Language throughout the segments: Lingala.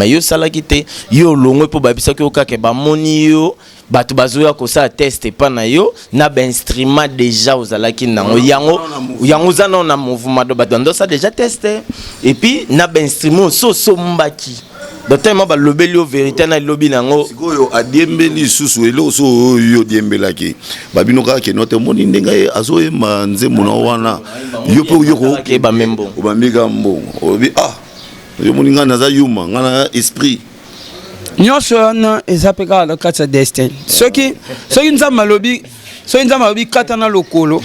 Mais yo osalaki te, yo olongwe mpo bayebisaki yo kaka bamoni yo, bato bazoya kosala test epa na yo na bainstrument déjà ozalaki nango, yango yango oza nao na mouvement, donc bato bando osala déjà test et puis na bainstrument oso osombaki. Donc tellement balobeli yo vérité na elobi nango. Sikoyo adiembeli lisusu eloko so oyo yo odiembelaki babino kaka keno te, omoni ndenge azoyemba nzembo na wana, yo mpe yo obambi mbongo. Obambi ka mbongo, olobi: "Ah, yo moni ngai naza yuma, ngai na esprit." Nyonso wana eza mpe kaka na kati ya destin. Soki Nzambe alobi, soki Nzambe alobi kata na lokolo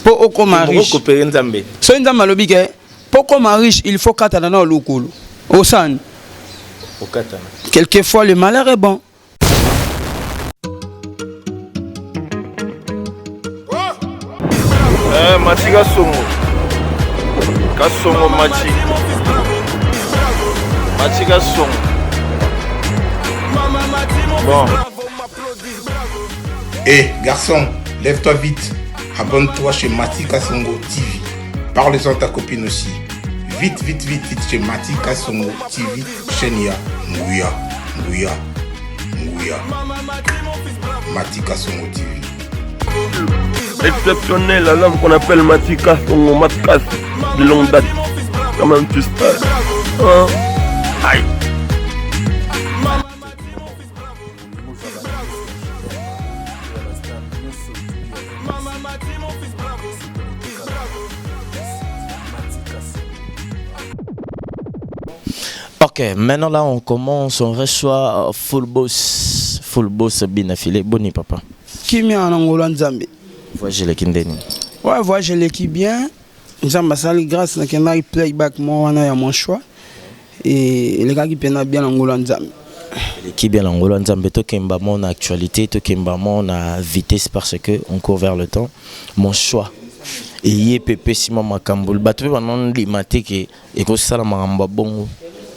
mpo okoma riche, okopere Nzambe. Soki Nzambe alobi ke mpo okoma riche, il faut katana na lokolo, osani. Okatana. Quelquefois le malheur est bon. Eh, Mati Kasongo. Kasongo Mati. Mati Kasongo. Bon. Hé, garçon, lève-toi vite. Abonne-toi chez Mati Kasongo TV. Parle-en à ta copine aussi. Vite, vite, vite, vite chez Mati Kasongo TV. Chaîne ya Nguya, Nguya, Nguya. Mati Kasongo TV. Exceptionnel, l'homme qu'on appelle Mati Kasongo, Matkas, de longue date. Quand même, tu sais. Hein? Aïe. Ok, maintenant là on commence, on reçoit Full Boss, Full Boss Bina Filé. Boni papa? Kimia na ngolo ya Nzambe. Voyage eleki ndeni? Ouais, voyage eleki bien. Nzambe asali grâce, nakendaki playback mo wana ya mon choix e elekaki mpena bien na ngolo ya Nzambe. Eleki bien na ngolo ya Nzambe. Tokemba mo na actualité, tokemba mo na vitesse parce que on court vers le temps. Mon choix eye mpe epesi mwa makambo, bato mpe banondima te ke ekosala makambo ya bongo.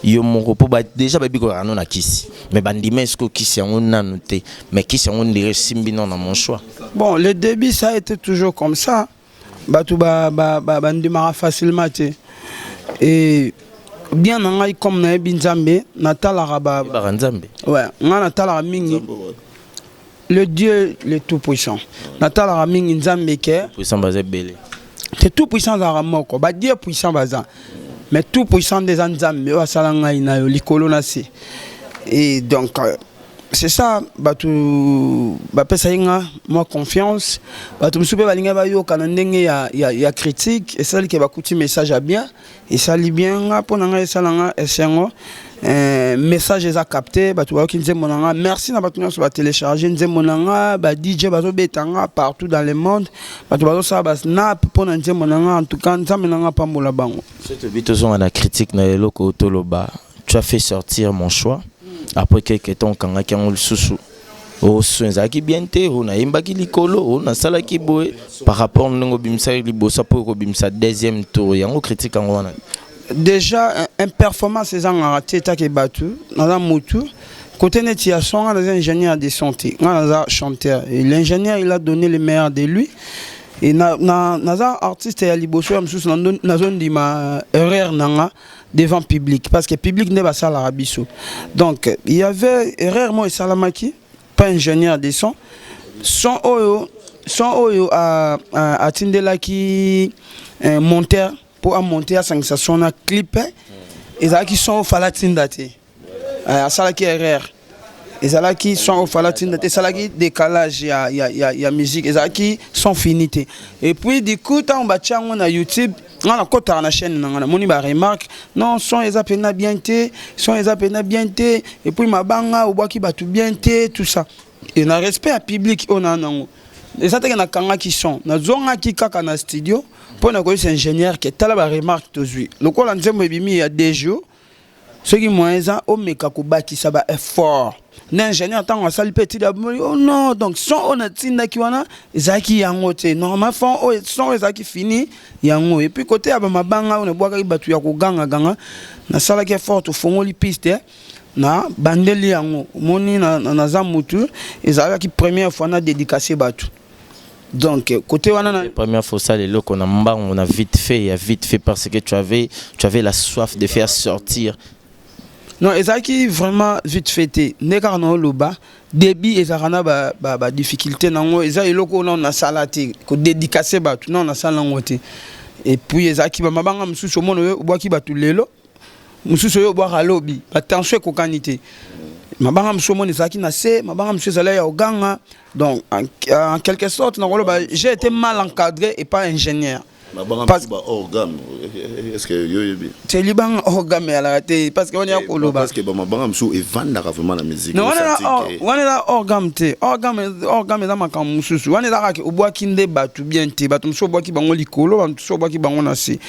Yo moko mpo déjà bayebi kozala no na kisi, mais bandima eske kisi yango nanu te, mais kisi yango ndire esimbi no na mon choix. Bon, le début, ça a été toujours comme ça. Bato bandimaka facilement te. Et bien na ngai, comme nayebi Nzambe, natalaka ba Oyebaka Nzambe? Ouais, ngai natalaka mingi le Dieu le tout puissant, natalaka mingi Nzambe ke Puissant baza ebele. Te, tout puissant azalaka moko. Badieu puissant baza, mais tout puissant nde eza Nzambe oyo asala ngai na yo, likolo na se. Et donc c'est ça, bato bapesaki nga mwa confiance. Bato mosusu mpe balingai bayoka na ndenge ya critique. Esali ke bakuti message ya bien, esali bien nga mpo na ngai, esala nga esengo. Message eza capté, bato bayoki nzembo na nga. Merci na bato nyonso batélécharge nzembo na nga, ba DJ bazobeta nga partout dans le monde, bato bazosala basnap mpo na nzembo na nga. En tout cas, Nzambe na nga pambola bango. So tobi tozonga na critique na eloko toloba, tu as fait sortir mon choix, après quelque temps okangaki yango lisusu. Oso ezalaki bien te, oyo nayembaki likolo, oyo nasalaki boye par rapport ndenge obimisaki liboso mpo okobimisa deuxième tour yango, critique yango wana. Déjà un performance ezangaka te. Etake bato naza motu côté neti ya son, nga naza ingénieur de son te, nga naza chanteur et l'ingénieur, il a donné le meilleur de lui. Et naza artiste ya liboso ya mosusu nazondima erreur na nga devant public, parce que public nde basalaka biso. Donc il y avait erreur moko esalamaki, pas ingénieur de son. Son oyo atindelaki monteur mpo amonte, asangisa son na clip, ezalaki son oyo fala atinda te. Asalaki erreur, ezalaki son oyo fala atinda te, esalaki décalage ya musique, ezalaki son fini te. Et puis du coup, ntango batia yango na YouTube, nga nakɔtaka na chaîne na nga, namoni baremarque: non, son eza mpena bien te, son eza mpena bien te, et puis mabanga obwaki bato bien te, tout ça. Et na respect ya public oyo na nango, eza teke nakangaki son, nazongaki kaka na studio mpo na koyebisa ingénieur ke tala baremarque tozwi, lokola nzembo ebimi ya 2 jours, soki moyen eza, omeka kobakisa baeffort. Na ingénieur ntango asali mpe etidi, amoni: oh non, donc son oyo natindaki wana ezalaki yango te. Normal fond oyo, son oyo ezalaki fini yango. Et puis côté ya bamabanga oyo nabwakaki bato ya kogangaganga, nasalaki effort, tofongoli piste na bandeli yango. Omoni, naza mutu, ezalaki première fois na dédicace bato, donc côté wana na Première fois ça, eloko na mbango na vite fait ya vite fait, parce que tu avais la soif de faire sortir. Non, ezalaki vraiment vite fait te. Nde kaka na oloba, début ezalaka na badifficulté nango. Eza eloko oyo nano nasala te, kodédicace bato nano nasala yango te. Et puis ezalaki bamabanga mosusu, omona oyo obwaki bato lelo, mosusu oyo obwaka lobi, batension ekokani te. Mabanga mosusu omona ezalaki na se, mabanga mosusu ezalaki ya oganga. Donc en quelque sorte, nakoloba j'ai été mal encadré et pas ingénieur. Mabanga ba organe, est-ce que yo yebi? Te, libanga organe eyalaka te, parce que wana ya koloba. Parce que bamabanga mosusu evandaka vraiment na musique. Non, wana eza organe te. Organe eza makambo mosusu. Wana eza kaka obwaki nde bato bien te. Bato mosusu obwaki bango likolo, bato mosusu obwaki bango na se,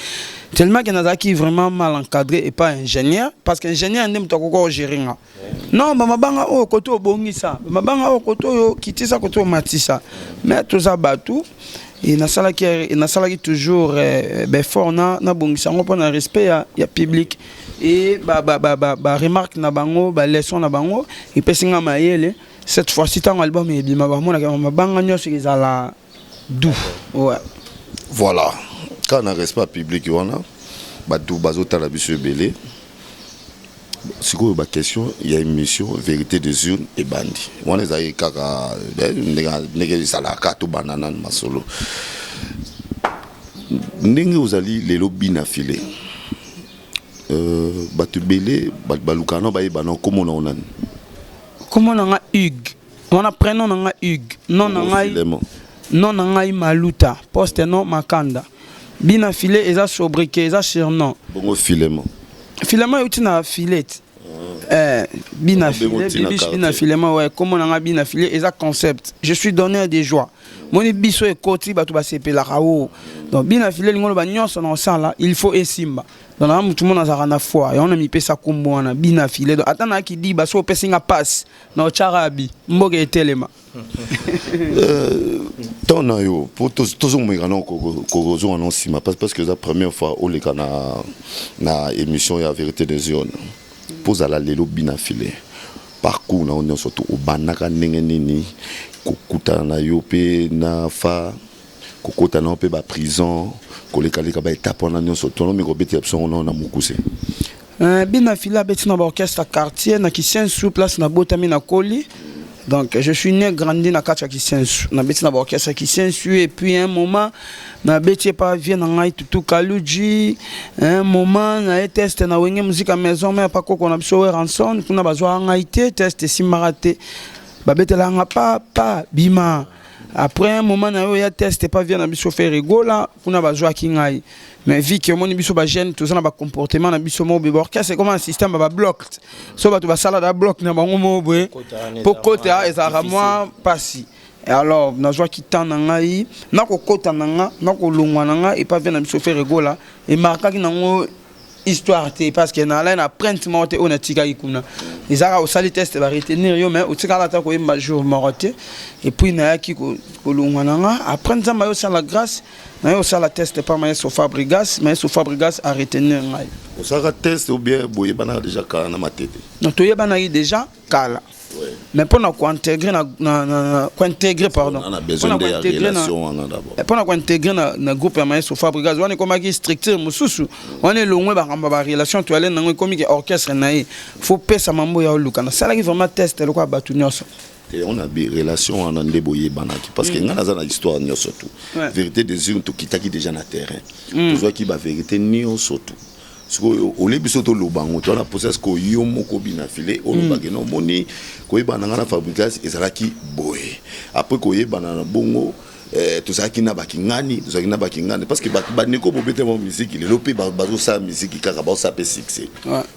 tellement que nazalaki vraiment mal encadré et pas ingénieur, parce que ingénieur nde moto akoki ogérer nga. Non, bamabanga oyo kote obongisa, bamabanga oyo kote oyo kitisa, kote omatisa. Mais toza bato e nasalaki toujours baeffort na nabongisa yango mpona respect ya public e baremarque na bango, baleçon na bango epesi nga mayele. Cette fois-ci, ntango album ebima, bamonaka mabanga nyonso ezala doux, ouais. Voilà, kaka na respect ya public wana, bato bazotala biso ebele. Sikoyo baquestion ya émission Vérité des urnes ebandi. Wana ezalaki kaka ndenge ezalaka. Tobanda nanu masolo. Ndenge ozali lelo Bina File, bato ebele balukaka na bayeba na nkombo na yo nani? Kombo na nga Hugues. Wana prénom na nga Hugues. Nom na ngai, nom na ngai Maluta, postnom Makanda. Bina File eza sobriquet, eza surnom. Bongo Filement? Filement euti na filet. Bina File, bibish Bina Filement, ouais. Kombo na nga Bina File eza concept. Je suis donneur de joie. Moni biso ekoti, bato basepelaka o. Donc Bina File elingi oloba nyonso na osala, il faut esimba. Donc na mutu moko nazalaka na foi, yango na mipesa kombo wana Bina File. Donc ata nayaki diba, so opesi nga passe na otyaka abi mboka etelema. Temps na yo po tozomeka na kozonga na nsima, parce que eza première fois oleka na émission ya Vérité des urnes. Mpo ozala lelo Bina File, parcours na yo nyonso to obandaka ndenge nini, kokutana na yo mpe na fa, kokota na yo mpe baprison, kolekaleka baétape wana nyonso, tonomeka obetela biso ngo na mokuse. Bina File abeti na baorchestre quartier na Kisensu, place nabotami, nakoli. Donc je suis né, grandi na kati ya Kisensu. Nabeti na baorchestre ya Kisensu et puis un moment nabeti epa vieux na ngai Tutu Kaluji. Un moment naye test na Wenge Musica Maison Mère, pa koko na biso Werrason. Kuna bazwaka ngai te, test esimbaka te, babetelaka nga pa pa bima. Après un moment na yo ya test epa vieux na biso Ferre Gola, kuna bazwaki ngai. Mais vu que omoni biso bajeune toza na bacomportement na biso moko boye, baorchestre ekoma na système ya babloc. So bato basala da bloc na bango moko boye, mpo kota ezalaka mwa mpasi. Alors nazwaki temps na ngai nakokota na nga, nakolongwa na nga epa vieux na biso Ferre Gola. Emarkaki nango histoire te, parce que nalai na printe moko te oyo natikaki kuna. Ezalaka osali test, baretenir yo, mais otikala ata koyemba jour moko te. Et puis nayaki kolongwa na nga. Après, Nzambe ayo osala grâce, naye osala test pa maestro Fabregas. Maestro Fabregas aretenir ngai. Osalaka test ou bien boyebanaka déjà kala na Matete? Non, toyebanaki déjà kala, mais mpona kointégrer na kointégrer, pardon, mpona kointégrer na groupe ya maestro Fabregas, wana ekomaki structure mosusu. Wana elongwe bakambo barelation toyale nango, ekomi ke orchestre na ye, faut pesa mambo ya oluka. Nasalaki vraiment test lokola bato nyonso. On a bi relation wana nde boyebanaki, parce que ngai naza na histoire nyonso tu. Vérité des urnes, tokitaki déjà na terrain, tozwaki bavérité nyonso tu. Sikoyo olie biso toloba yango, towana mposa. Sikoyo yo moko Bina File, olobaki no omoni koyebana na ngai na Fabregas ezalaki boye. Après koyebana na bongo, tozalaki na bakingani, tozalaki na bakingani, parce que bandeko bobete mwa misiki lelo mpe bazosala misiki kaka, bazosala mpe succès.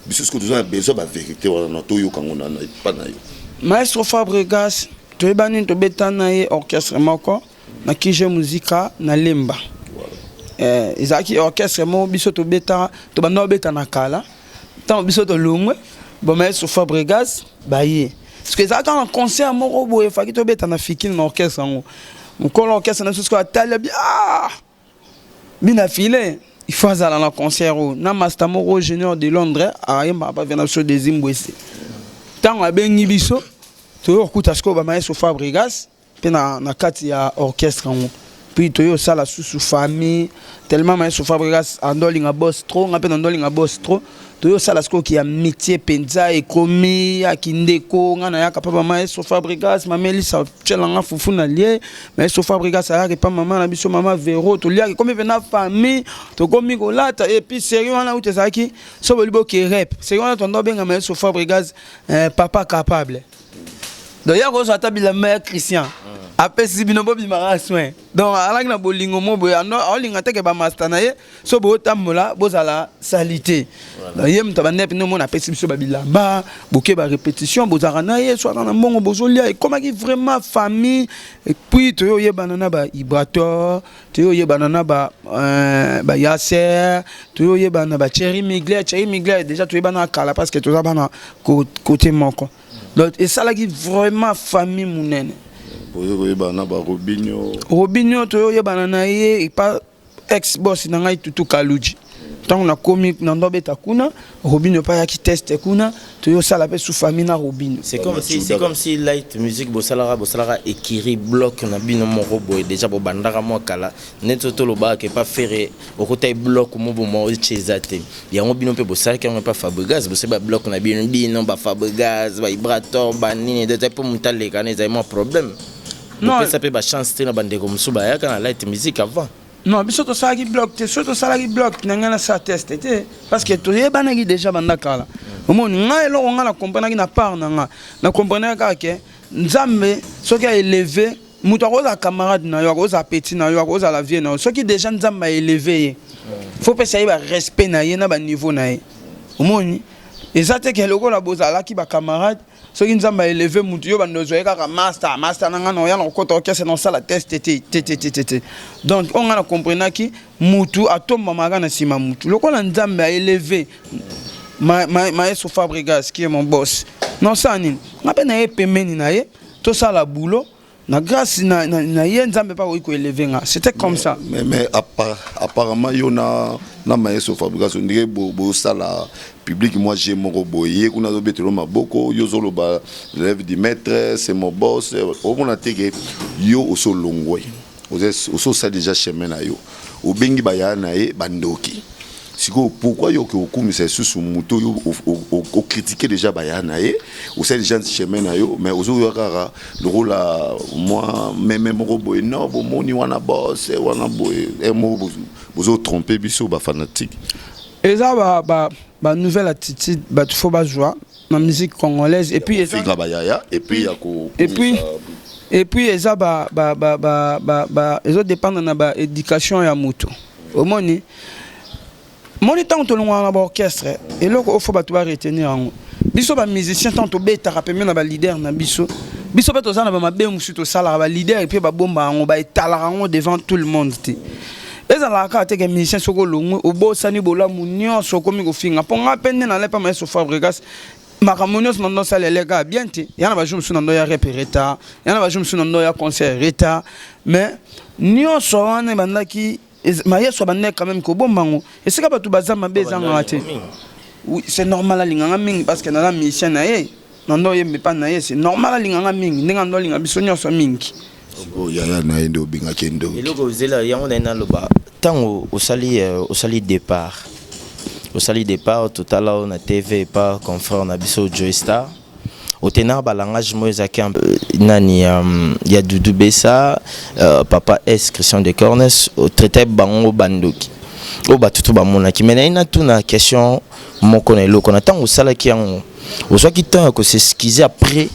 Biso sikoyo toza na besoin bavérité wana na toyoka yango na epa na yo. Maestro Fabregas, toyebani, tobeta na ye orchestre moko na Kije Muzika na Lemba. Ezalaki orchestre moko biso tobeta, tobanda kobeta na kala. Ntango biso tolongwe, bon, maestro Fabregas baye, parce que ezalaka na concert moko boye efaki tobeta na Fikine na orchestre yango. Mokolo orchestre na biso sikoyo atali abi: "Ah, Bina File, il faut azala na concert oyo." Na master moko, Junior de Londres, ayembaka pa vieux na biso Desimbwese. Ntango abengi biso, toyei kokuta sikoyo bamaestro Fabregas mpe na kati ya orchestre yango. Puis toyei kosala susu famille, tellement maestro Fabregas andolinga boss trop, nga mpe nandolinga boss trop. Toyosala sikoyo ki amitié mpenza, ekomi ya kindeko. Ngai nayaka mpa Maestro Fabrigas, mama Elisa tielanga fufu na lie. Maestro Fabrigas ayaka epa mama na biso, mama Vero, toliaka, ekomi mpena famille. Tokomi kolata. Et puis série wana uti ezalaki so boli boke rep série wana, tondo obenga Maestro Fabrigas papa capable. Donc ya kozwa ata bilamba ya Christian, apesi bino, bobimaka soin. Donc alaki na bolingo mo boye, aolinga teke bamaster na ye so botambola, bozala sali te. Donc ye moto abandi mpena omona, apesi biso babilamba, boke barépétition, bozalaka na ye, so aza na mbongo, bozolia. Ekomaki vraiment famille. Et puis toyo oyebana na baibrator, toyo oyebana na bayaser, toyo oyebana na bathierry Migler. Thierry Migler déjà toyebana kala parce que toza bana côté moko. Donc esalaki vraiment famille monene. Oyo koyebana na barobinio? Robinio, toyoyebana na ye epa ex boss na ngai Tutu Kaluji. Ntango nakomi na ndobeta kuna, Robinio mpe ayaki test kuna, toyosala mpe su famille na Robinio. C'est comme si light music bosalaka écurie, bloc na bino moko boye. Déjà bobandaka mwa kala neti tolobaka epa Ferre, okota bloc mo boma otie eza te. Yango bino mpe bosalaki yango epa Fabrigas, bosali babloc na bino, bino bafabrigas, baibrator, banini. Eza mpo moto aleka na ezali mwa problème. Non. Bopesa mpe bachance te na bandeko mosusu bayaka na light music avant? Non, biso tosalaki bloc te. So tosalaki bloc na ngai, nasala test te parce que toyebanaki déjà banda kala. Omoni ngai, eloko ngai nakomprenaki na part na ngai, nakomprenaki kaka ke Nzambe soki aélevé moto, akozala camarade na yo, akozala petit na yo, akozala vie na yo, soki déjà Nzambe aélevé ye, faut pesa ye barespect na ye na baniveau na ye. Omoni, eza te ke lokola bozalaki bacamarade, soki Nzambe aélevé mutu, yo bando ozwa ye kaka master, master na ngai, na oya na kokota orchestre, na osala test te, te, te, te, te, te. Donc oyo ngai na komprenaki, mutu atombamaka na nsima mutu. Lokola Nzambe aélevé Maestro Fabrigas qui est mon boss, nosala nini? Nga mpe na ye pembeni na ye, tosala boulot na grâce na ye, Nzambe mpe akoki koélever nga. C'était comme ça. Mais apparemment yo na Maestro Fabrigas, ondire bosala public moi je moko boye. Ye kuna azobetela maboko, yo ozoloba l'élève du maître, c'est mon boss. Omona te ke yo osolongwe, ososala déjà chemin na yo, obengi bayaya na ye bandoki. Sikoyo pourquoi yo oke okumisa lisusu moto oyo ocritiquer déjà baya na ye? Osali déjà chemin na yo, mais ozoyoka kaka lokola mwa meme moko boye. Non, bomoni wana boss wana boye moko bozotrompe biso bafanatique. Eza ba nouvelle attitude bato faut bazwa na musique congolaise. Et puis finga bayaya et puis ya ko Et puis eza ba ba ba ba ba, ba ezodépendre na baéducation ya moto. Omoni, moni ntango tolongwaka na baorchestre, eloko oyo faut bato baretenir yango, biso bamusicien, ntango tobetaka pembeni na baleader na biso, biso mpe toza na bamabe mosusu tosalaka, baleader mpe babomba yango, baetalaka yango devant tout le monde te. Ezalaka kaka teke musicien soki olongwe, obosani bolamu nyonso, okomi kofinga. Mpo nga mpe nde nalepa Maestro Fabrigas, makambo nyonso na ndo osala eleka bien te. Ya na bajour mosusu na ndo ya rep retard, ya na bajour mosusu na ndo ya concert retard, mais nyonso wana ebandaki, Mayeso abandaki quand même kobomba yango. Esika bato baza mabe ezangaka te. Oui, c'est normal alinganga mingi parce que naza musicien na ye, na ndo oyemba epa na ye. C'est normal alinganga mingi ndenge ando alinga biso nyonso mingi. Sikoyo yaya na ye nde obengaki ndoki? Eloko ozela yango na ye, naloba ntango osali départ, totala oyo na TV epa confrère na biso Joy Star, otenaka balangage moko ezalaki nani ya Dudu Besa, papa S Christian de Cornes, otraite bango bandoki oyo bato to bamonaki. Mais naye natuna question moko na eloko na ntango osalaki yango, ozwaki temps ya kos'excuser après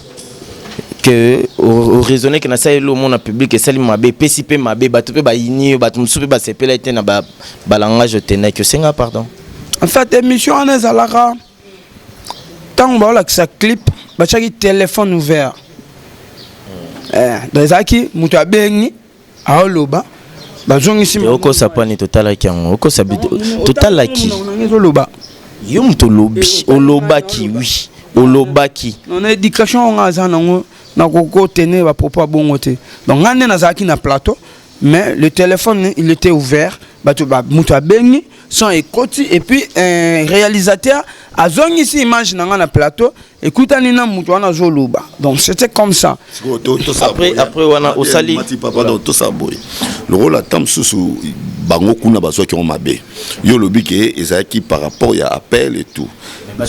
que oraisonne ke nasali elo omona public esali mabe, epesi mpe mabe, bato mpe bayini yo, bato mosusu mpe basepela te na balangage otenaki, osenga pardon? En fait, émission wana ezalaka ntango baolakisa clip, batiaki téléphone ouvert. Donc ezalaki moto abengi, aoloba, bazongisi. Okosa pani, totalaki yango, okosa, totalaki. Ezoloba. Yo moto olobi, olobaki, oui, olobaki. Na éducation oyo nga aza nango, nakoki kotenir bapropos ya bongo te. Donc nga nde nazalaki na plateau. Mais le téléphone, il était ouvert. Bato ba moto abengi, son ekoti, et puis un réalisateur azongisi image na nga na plateau, ekutani na moto wana azoloba. Donc c'était comme ça. Après wana osali Mati papa, donc tosala boye, lokola ata mosusu bango kuna bazwaki yango mabe. Yo olobi ke ezalaki par rapport ya appel et tout.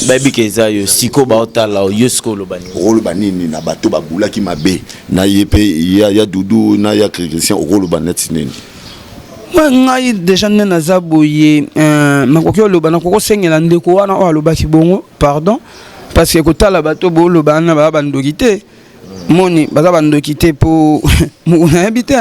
Bayebi ke eza yo. Sikoyo baotala yo, sikoyo oloba nini? Okoloba nini na bato babulaki mabe na ye mpe ya Dudu na ya Christian? Okoloba neti nini? Mwa ngai déjà nde naza boye, nakoki oloba, nakoki kosengela ndeko wana oyo alobaki bongo pardon, parce que kotala bato booloba wana, baza bandoki te. Moni baza bandoki te, mpo nayebi te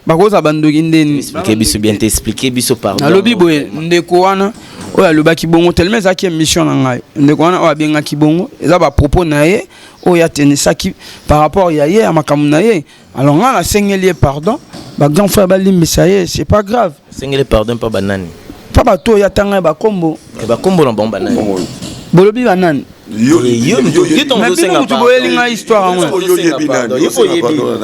bakozala bandoki ndeni. Explique biso bien te, explique biso, pardon. Nalobi boye, ndeko wana oyo alobaki bongo, tellement ezalaki émission na ngai, ndeko wana oyo abengaki bongo, eza bapropos na ye oyo atenisaki par rapport ya ye, ya makambo na ye. Alors ngai nasengeli ye pardon, bagrand frère balimbisa ye, c'est pas grave. Osengeli pardon mpa banani? Mpa bato oyo atanga ye bakombo. Bakombo na bango banani? Bolobi banani? Mais bino motu boyeli ngai histoire yango.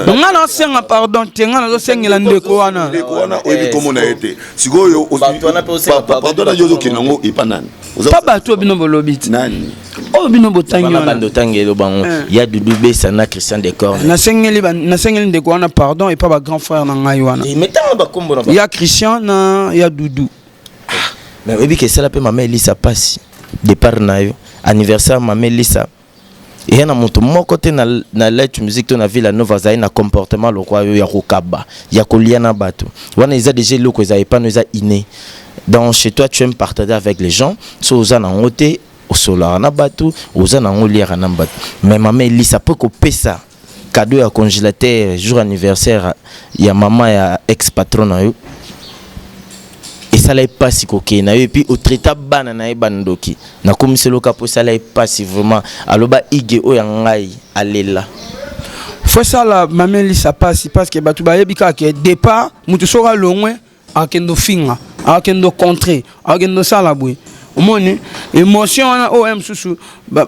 Ngai naosenga pardon te, ngai nazosengela ndeko wana. Ndeko wana oyebi kombo na ye te. Sikoyo pardon na yo ozokende yango epa nani? Mpa bato oyo bino bolobi te. Nani? Oyo bino botangi. Wana bando otangi elo bango, ya Dudu Besa na Christian Decor. Nasengeli ndeko wana pardon epa bagrand frère na ngai wana. Mais ntango bakombo na ya Christian na ya Dudu. Mais oyebi ke esala mpe mama Elisa pasi, départ na yo. Anniversaire mama Elisa eya na moto moko te na light music to na Villa Nova azali na comportement lokwa yo ya kokaba, ya kolia na bato wana. Eza déjà eloko eza epano, eza inné. Donc chez toi, tu aimes partager avec les gens. So oza nango te, osolaka na bato, oza nango, oliaka na bato. Mais mama Elisa mpo kopesa cadeau ya congélateur jour anniversaire ya mama ya ex patron na yo, esala ye mpasi kokende na yo. Et puis otraita bana na ye bandoki. Nakomisi eloka mpo esala ye mpasi vraiment. Aloba ige oyo ya ngai alela. Fo esala mama Elisa mpasi, parce que bato bayebi kaka ke départ, moto soki alongwe, akende ofinga, akende ocontre, akende osala boye. Omoni émotion wana oyo ya mosusu,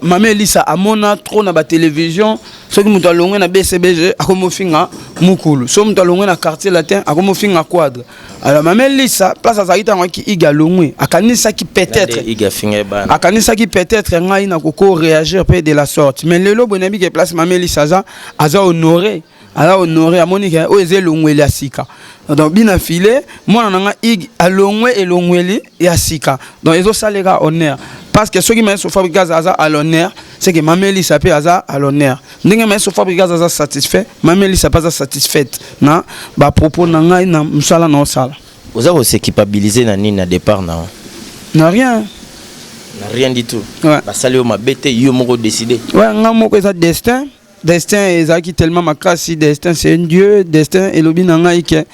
mama Elisa amona trop na batélévision. Soki moto alongwe na BCBG, akomi ofinga mokulu. Soki moto alongwe na Quartier Latin, akomi ofinga Quadre. Alors mama Elisa, place azalaki ntango aki Ige alongwe, akanisaki peut-être Ige afinga bana. Akanisaki peut-être ngai nakoko réagir mpe de la sorte. Mais lelo boye, nayebi ke place mama Elisa aza, aza honoré, aza honoré. Amoni ke oyo eza elongweli ya sika. Donc bina file mwana na nga Ig alongwe, elongweli ya sika. Donc ezosaleka honneur, parce que soki maestro Fabregas aza à l'honneur, c'est que mama Elisa mpe aza à l'honneur. Ndenge maestro Fabregas aza satisfait, mama Elisa mpe aza satisfaite na bapropos na ngai, na mosala na osala. Oza kose culpabiliser na nini na départ na yo? Na rien. Na rien du tout? Ouais. Basali yo mabe te, yo moko décidé? Ouais, nga moko, eza destin. Destin ezalaki tellement makasi. Destin, c'est un dieu. Destin elobi na ngai ke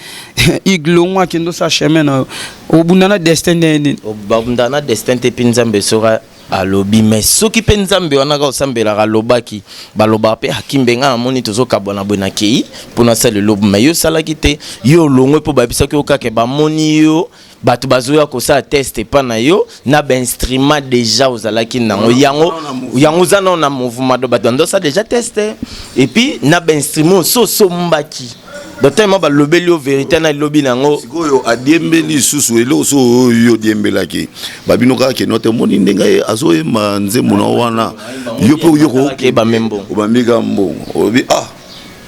iglongo akende osala chemin na yo. Obunda na destin ndenge nini? Babunda na destin te. Mpe Nzambe soki alobi, mais soki mpe Nzambe wana kaka osambelaka alobaki, balobaka mpe akimbe. Ngai namoni tozokabwana boye, nakei mpona asala elobu. Mais yo osalaki te, yo olongwe mpo bayebisaki yo kaka bamoni yo, bato bazoya kosala test epa na yo na bainstrument déjà ozalaki nango. Yango oza nao na mouvement, do bato bandosala déjà test et puis na bainstrument oso osombaki. Donc tellement balobeli yo vérité na elobi nango. Sikoyo adiembeli lisusu eloko so oyo odiembelaki babino kaka keno te. Omoni ndenge azoyemba nzembo na wana, yo mpe yo Ebambe mbongo. Obambika mbongo, olobi: "Ah,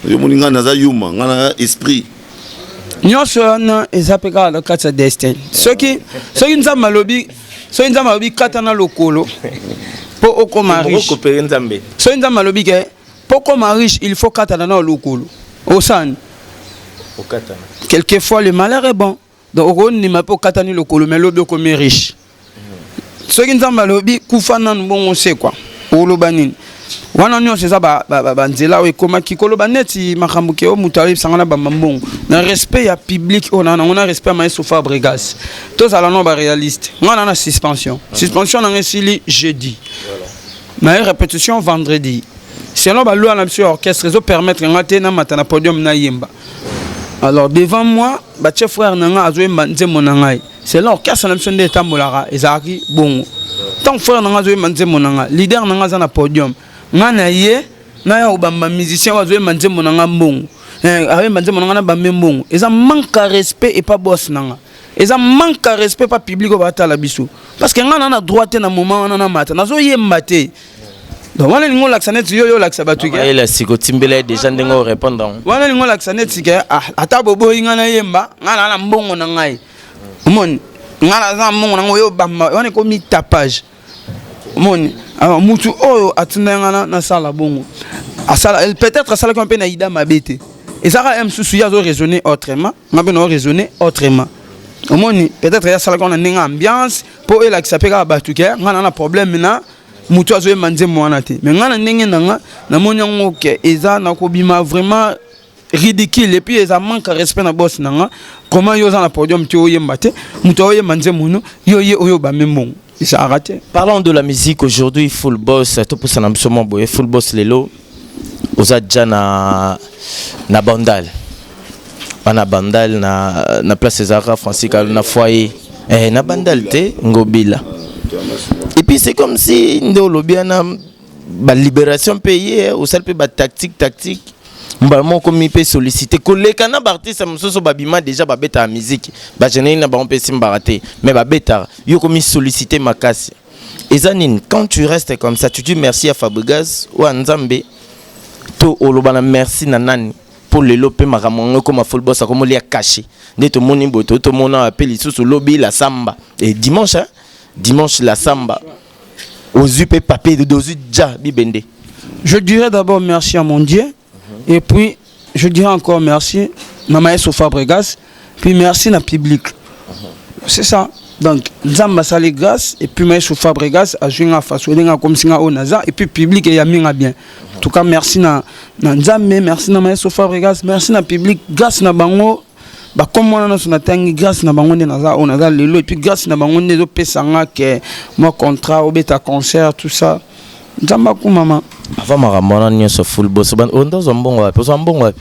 yo moni ngai naza yuma, ngai na esprit." Nyonso wana eza mpe kaka na kati ya destin. Soki Nzambe alobi, soki Nzambe alobi kata na lokolo mpo okoma riche. Okopere Nzambe. Soki Nzambe alobi ke mpo okoma riche, il faut katana na lokolo, osani. Okatana. Quelquefois le malheur est bon. Donc okondima mpe okatani lokolo, mais lobi okomi riche. Soki Nzambe alobi kufa nanu bongo sekwa, oloba nini? Wana nyonso eza banzela oyo ekomaki koloba neti makambo ke oyo moto ayebisanga na bamba mbongo. Na respect ya public oyo na nango, na respect ya maestro Fabregas, tozala no baréaliste. Ngai na suspension, suspension nanga esili jeudi, naye répétition vendredi. Selon baloi na biso ya orchestre, ezopermettre nga te namata na podium nayemba. Alors devant moi batie frère na nga azoyemba nzembo na ngai. Selon orchestre na biso nde etambolaka, ezalaki bongo. Ntango frère na nga azoyemba nzembo na nga, leader na nga aza na podium, nga na ye naya kobamba musicien oyo azoyemba nzembo na nga mbongo. Ayemba nzembo na nga na bambe mbongo, eza manque ya respect epa boss na nga, eza manque ya respect pa public oyo batala biso, parce que nga na droit te na moment wana na mata nazoyemba te. Donc wana elingi olakisa neti yo olakisa bato ke Mayele siko timbela ye déjà ndenge orépondre yango. Wana elingi olakisa neti ke, ah, ata boboyi nga nayemba, nga na mbongo na ngai. Omoni, nga naza na mbongo na ngai, oyo bamba wana ekomi tapage. Omoni, alors mutu oyo atinda nga nasala bongo, asala peut-être asalaki mpe na ida mabe te. Ezaka ye mosusu, ye azo raisonner autrement, nga mpe nao raisonner autrement. Omoni, peut-être ye asalaki wana ndenge ambiance mpo elakisa mpe kaka bato ke nga na problème na motu azoyemba nzembo wana te. Mais nga na ndenge na nga namoni yango ke eza na kobima vraiment ridicule, et puis eza manque ya respect na boss na nga. Comment yo oza na podium te, oyemba te, moto aoyemba nzembo no, yo ye oyo bambe mbongo? Ezalaka te. Parlons de la musique aujourd'hui. Full Boss, topusana biso mwa boye. Full Boss, lelo oza déjà na Bandal wana, Bandal na place ezalaka Francis Kalu na foyer, na Bandal te, Ngobila. Et puis c'est comme si nde olobi wana balibération mpe ye osali mpe batactique tactique, mbala moko mi mpe sollicité koleka na baartiste mosusu babima déjà, babetaka musique, bagénérique na bango mpe esimbaka te, mais babetaka. Yo komi sollicité makasi, eza nini? Quand tu restes comme ça, tu dis merci à Fabregas oyo Nzambe to oloba na merci na nani mpo lelo mpe makambo yango ekoma Full Boss akomolia cachet nde tomoni boye? To tomona mpe lisusu lobi la samba et dimanche, hein? Dimanche la samba, ozwi mpe papier, ozwi ja bibende. Je dirais d'abord merci à mon Dieu et puis je dirais encore merci na maestro Fabregas, puis merci na public. C'est ça. Donc Nzambe asali grâce et puis maestro Fabregas azwi nga façon ndenge akomisi nga oyo naza, et puis public eyambi nga bien. En tout cas, merci na Nzambe, merci na maestro Fabregas, merci na public. Grâce na bango bakomi wana nyonso natangi, grâce na bango nde naza oyo naza lelo, et puis grâce na bango nde ezopesa nga ke mwa contrat, obeta concert, tout ça. Nzambe akumama. Avant makambo wana nyonso, Full Boss, onda ozwa mbongo wapi? Ozwa mbongo wapi?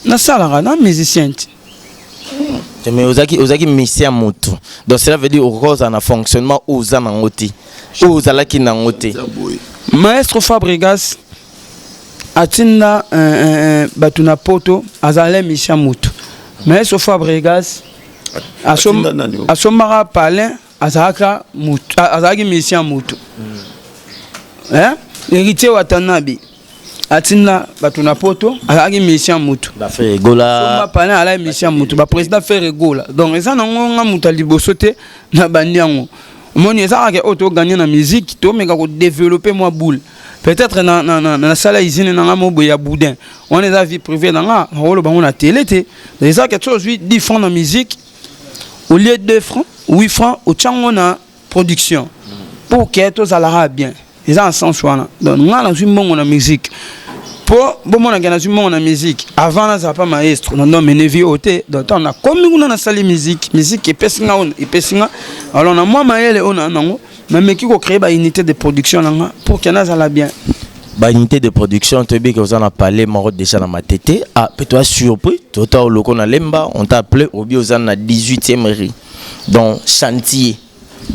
Nasalaka na musicien te. Te, mais ozalaki musicien ya motu, donc cela veut dire okoki ozala na fonctionnement oyo oza nango te, oyo ozalaki nango te. Boye. Maestro Fabregas atinda bato na Poto, azala musicien motu. Maestro Fabregas Atinda nani o? Asombaka palin, azalaka mutu, azalaki musicien mutu. Hein? Héritier Watanabe atinda bato na Poto, azalaki musicien mutu. Baferre Gola. Somba palin, alaki musicien mutu. Baprésident Ferre Gola. Donc eza nango nga moto ya liboso te na bandi yango. Omoni, eza kaka oyo toganye na musique, tomeka kodévelopper mwa boule. Peut-être nasala usine na nga mo boye ya boudin wana, eza vie privée na nga, nakoloba bango na télé te. Eza ke so ozwi 10 francs na musique, au lieu 2 francs, 8 francs otiango na production pour ke tozalaka bien. Eza na sens wana. Donc nga nazwi mbongo na musique mpo bomonaka nazwi mbongo na musique. Avant nazala pa maestro nando mene vie oyo te. Donc ntango nakomi kuna, nasali musique, musique epesi nga oyo epesi nga. Alors na mwa mayele oyo na nango, nameki kocréer baunité de production na nga pour ke nazala bien. Baunité de production, toyebi ke oza na palais moko déjà na Matete. Ah, mpe toa surpris, tota oloko na Lemba, on t'a appelé, obi oza na 18e rue, donc chantier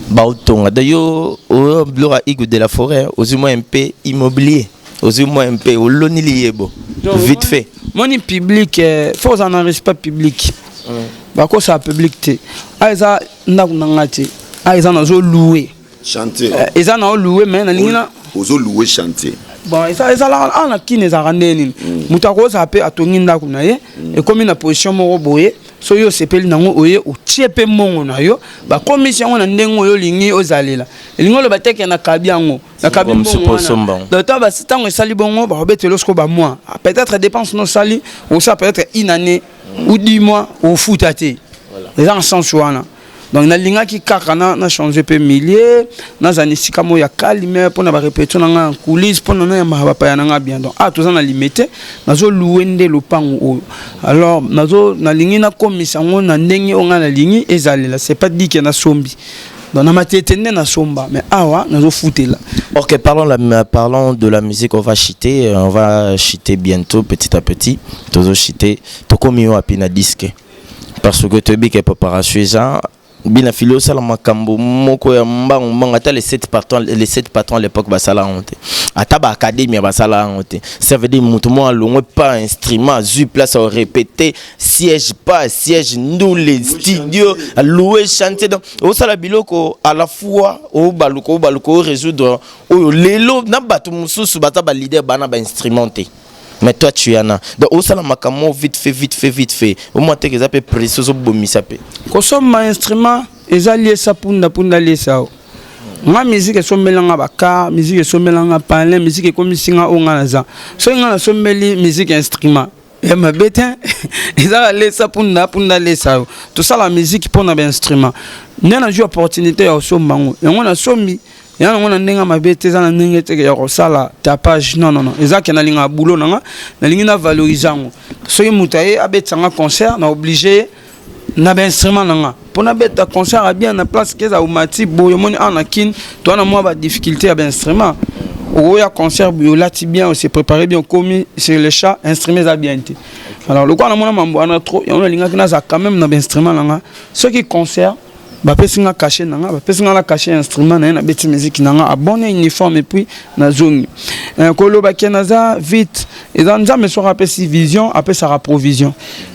baotonga. Donc yo oyo biloko ya Igo de la Forêt, ozwi mwa mpe immobilier, ozwi mwa mpe oloni liyebo vite fait. Moni public, faut ozala na respect public. Bakosala public te. A eza ndako na nga te, a eza nazolouer. Chantier. Eza na olouer, mais nalingi na Ozoluwe chantier. Bon, ezalaka awa na Kini, ezalaka ndenge nini? Moto akozala mpe atongi ndako na ye, ekomi na position moko boye, soki osepeli nango, oye otie mpe mbongo na yo, bakomisi yango na ndenge oyo olingi ozalela. Elingi oloba teke nakabi yango, nakabi Mbongo mosusu mbongo osomba wana. yango. Donc ntango esali bongo, bakobetela siko bamwa. Ah, peut-être dépense nosali, osala peut-être une année ou 10 mois, ofuta te. Eza na sens wana. Donc nalingaki kaka na change mpe milieu, nazala na esika moko ya calme mpona barépétition na ngai en coulisse, mpona nayambaka bapaya na ngai bien. Donc ah, toza na Limete, nazoluwe nde lopango oyo. Alors nazo nalingi nakomisa yango na ndenge oyo ngai nalingi ezalela. C'est pas dit ke nasombi. Donc na Matete nde nasomba, mais awa nazofutela. Ok, parlons de la musique, on va chuter bientôt, petit à petit. Tozo chuter, tokomi wapi na disque? Parce que toyebi ke préparation eza bina fili, osala makambo moko ya mbangu mbangu, ata les sept patrons à l'époque basala yango te. Ata ba académie basala yango te. Ça veut dire moto moko alongwe pas instrument, azwi place à répéter, siège pas siège, ndule, studio, louer, chantier. Donc osala biloko à la fois, obaluka obaluka, orésoudre oyo lelo na bato mosusu baza baleader bana bainstrument te, mais toi tu en as. Donc osala makambo vite fait, vite fait, vite fait. Omwa teke eza mpe précis, ozobomisa mpe. Kosomba instrument eza liesa punda, punda liesa o nga. Musique esombelanga bacar, musique esombelanga palin, musique ekomisi nga oyo nga naza. Soki nga nasombeli musique instrument ya mabe te, eza balesa punda, punda lesa yo. Tosala musique mpona bainstrument nde nazwi opportunité ya kosomba yango, yango nasombi ya nango na ndenge mabe te. Eza na ndenge teke ya kosala tapage, non, non, non. Eza ke nalingaka boulot na nga, nalingi na valoriser yango. Soki moto aye abetisanga concert, na obligé na bainstrument na nga mpo nabeta concert ya bien na place ke eza omati boye. Omoni awa na Kine, toa na mwa badifficulté ya bainstrument. Okoya concert boye, olati bien, ose préparé bien, okomi sur le champ, instrument eza bien te. Alors lokola namona mambo wana trop, yango nalingaki naza quand même na bainstrument na nga. Soki concert bapesi nga cachet na nga, bapesi nga na cachet instrument na ye, nabeti musique na nga abone uniforme et puis nazongi. Koloba ke naza vite, eza Nzambe. Soki apesi vision, apesaka provision.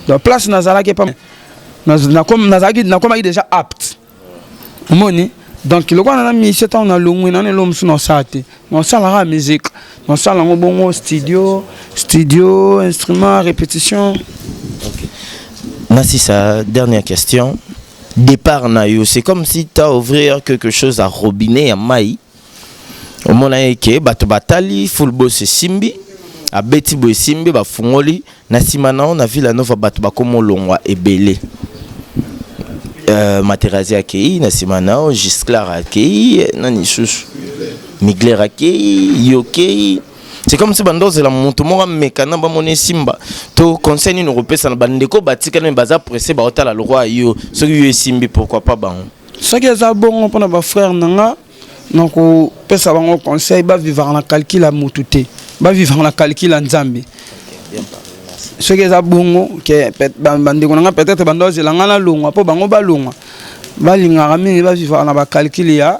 Donc place nazalaki epa nazalaki, nakomaki déjà apte, omoni. Donc lokola naza musicien, ntango nalongwe nana elo mosusu nasala te, nasalaka musique, nasala yango bongo studio, studio, instrument, répétition. Nasisa, dernière question. Départ na yo, c'est comme si tu as ouvert quelque chose à robinet ya mai. Omona ye ke bato batali full boss esimbi, abeti boye esimbi, bafungoli na nsima na yo na Villa Nova, bato bakoma olongwa ebele. Materazi akei na nsima na yo, Gisclar akei, nani lisusu, Migler akei, yokei. C'est comme si bando ozela moto moko ameka na bamona esimba. To conseil nini okopesa na bandeko batikali me baza pressé, baotala lokwa yo? Soki yo esimbi, pourquoi pas bango? Soki eza bongo mpona bafrère na nga, nakopesa bango conseil: bavivaka na calcul ya motu te, bavivaka na calcul ya Nzambe. Soki eza bongo ke bandeko na nga peut-être bando ozela nga nalongwa mpo bango balongwa, balingaka mingi bavivaka na bacalcul ya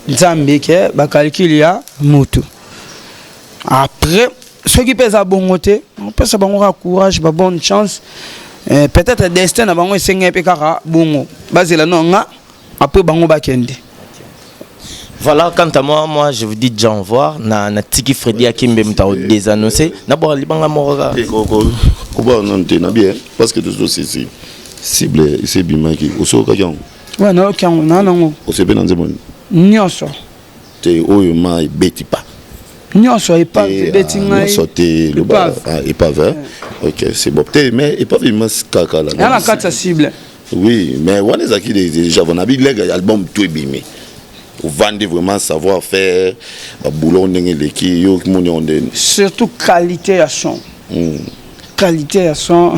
Nzambe ke bacalcul ya motu. Après, soki mpe eza bongo te, opesa bango kaka courage, babonne chance. Peut-être destin na bango esengai mpe kaka bongo, bazela no nga, après bango bakende. Voilà, quant à moi, moi je vous dis déjà au revoir. Na Tiki Freddy Akimbe mta désannoncé. Na bo libanga moko. Ko non te na bien parce que toujours c'est cible esebimaki, osokaki yango? Ouais, nayoki yango na nango. Osepe na nzembo? Nyonso. Te, oyo ma ebeti pa. Nyonso, épave ebeti ngai. Nyonso te, loba épave. Ok, c'est bon te, mais épave ma kaka la ya na kati ya cible. Oui, mais wana ezalaki déjà na bilega album tout ebimi, ovandi vraiment savoir faire baboulot ndenge eleki yo, moni yango ndeni? Surtout qualité ya son. Qualité ya son,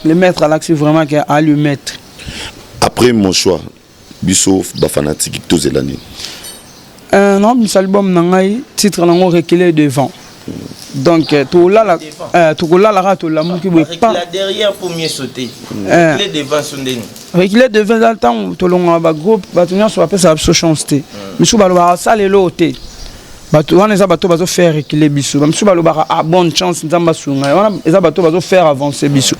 le maître alakisi vraiment ke a le maître. Après mon choix, biso bafanatike tozela nini? Naobimisa album na ngai, titre nango Reculer devant. Donc tokolala kaka, tolamuki boye. Derrière pour mieux sauter. Reculer devant sondeni. Reculer devant eza ntango tolongaka bagroupe, bato nyonso bapesaka biso chance te. Misusu balobaka asala eloko te, bato wana eza bato bazofaire reculer biso. Bamisusu balobaka: ah, bonne chance, Nzambe asunga. Wana eza bato bazofaire avancer biso.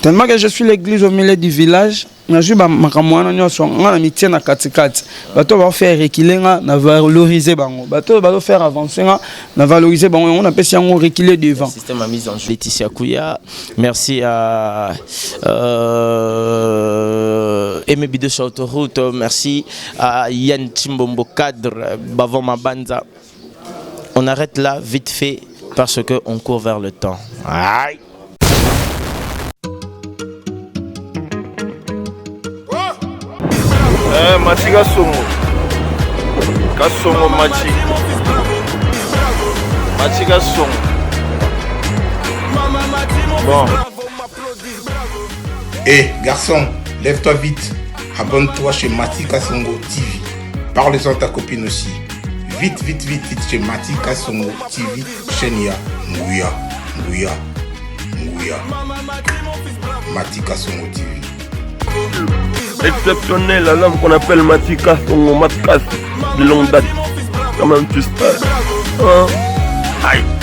Tellement que je suis l'église au milieu du village, nazwi bamakambo wana nyonso nga na mitie na katikati. Bato bazofaire reculer nga, na valoriser bango. Bato oyo bazofaire avancer nga, na valoriser bango. Yango napesi yango Reculer devant. Système à mise en jeu. Laetitia Kouya, merci à Aimé Bido sur autoroute, merci à Yann Chimbombo cadre, Bavon Mabanza. On arrête là vite fait parce que on court vers le temps. Aïe. Eh, Machi Kasongo. Kasongo Machi. Machi Kasongo. Bon. Hé, garçon, lève-toi vite. Abonne-toi chez Mati Kasongo TV. Parle-en à ta copine aussi. Vite, vite, vite, vite chez Mati Kasongo TV, chaîne ya Nguya, Nguya, Nguya. Mati Kasongo TV. Exceptionnel à l'homme qu'on appelle Mati Kasongo, Matkas de longue date. Quand même, tu sais. Hein? Aïe.